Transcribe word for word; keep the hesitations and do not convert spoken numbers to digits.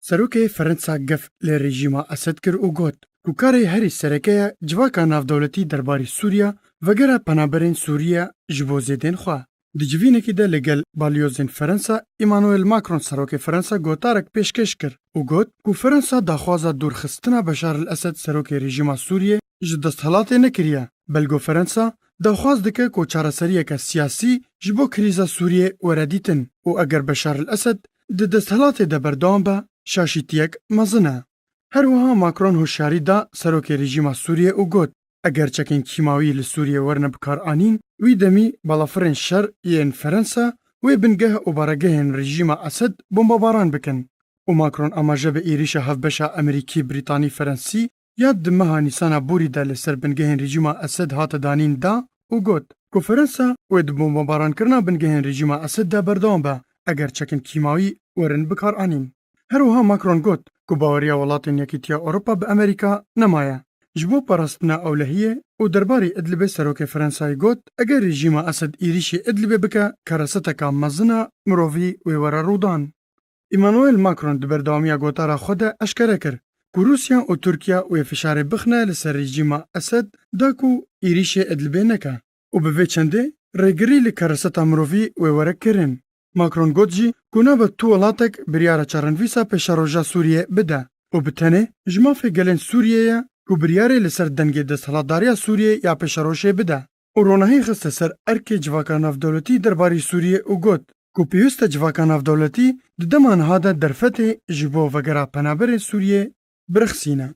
Serokê Fransa gef li rejîma Esed kir û got ku karê herî sereke ye civaka navdewletî derbarî Sûriye vegera penaberên Sûriye ji bo zêdên xwe. Di civînekî de li gel balyozên Fransa, Emmanuel Macron serokê Fransa gotarek pêşkêş kir û got ku Fransa daxwaza dûrxistina Beşar el Esed serokê rejîma Sûriyê ji desthilatê nekiriye. Belgo Fransa daxwaz dike ku çareseriyeke siyasî ji bo krîza Sûriyê were dîtin û eger Beşar el Esed di desthilatê de berdewam be, şaşîtiyek mezin e. Her wiha Macron hişyarî da serokê rejîma Sûriyê û got, eger çekên kîmawî li Sûriyê werine bikaranîn, wî demî balafirên şer yên Fransa wê bingeh û baregehên rejîma Esed bombebaran bikin. Û Macron amaje bi êrîşa hevbeşa Amerîkî, Brîtanî, Frensî ya di meha Nîsana borî de li ser bingehên rejîma Esed hate danîn da û got ku Fransa wê di bombebarankirina bingehên rejîma Esed de berdewam be, eger çekên kîmawî werin bikaranîn. Her wiha Macron got ku baweriya Welatên Yekîtiya Ewropa bi Amerîka nemaye ji bo parastina ewlehiyê û derbarî Idlibê serokê Fransayê got, eger rejîma Esed êrîşî Idlibê bike, kereseteka mezin a mirovî wê were rûdan. Emmanuel Macron di berdewamiya gotara xwe de eşkere kir ku Rûsya û Tirkiye wê fişarê bixine li ser rejîma Esed da ku êrîşê Idlibê neke û bi vê çendê rêgirî li kereseta mirovî wê were kirin. Macron got jî ku nabe tu welatek biryara çarenivîsa pêşeroja Sûriyê bide û bi tenê ji mafê gelên Sûriyê ye ku biryarê li ser dengê desthilatdariya Sûriyê ya pêşerojê bide. Û ronahî xiste ser erkê civaka navdewletî derbarî Sûriyê û got ku pêwîst e civaka navdewletî di dema niha de derfetê ji bo vegera penaberên Sûriyê birexsîne.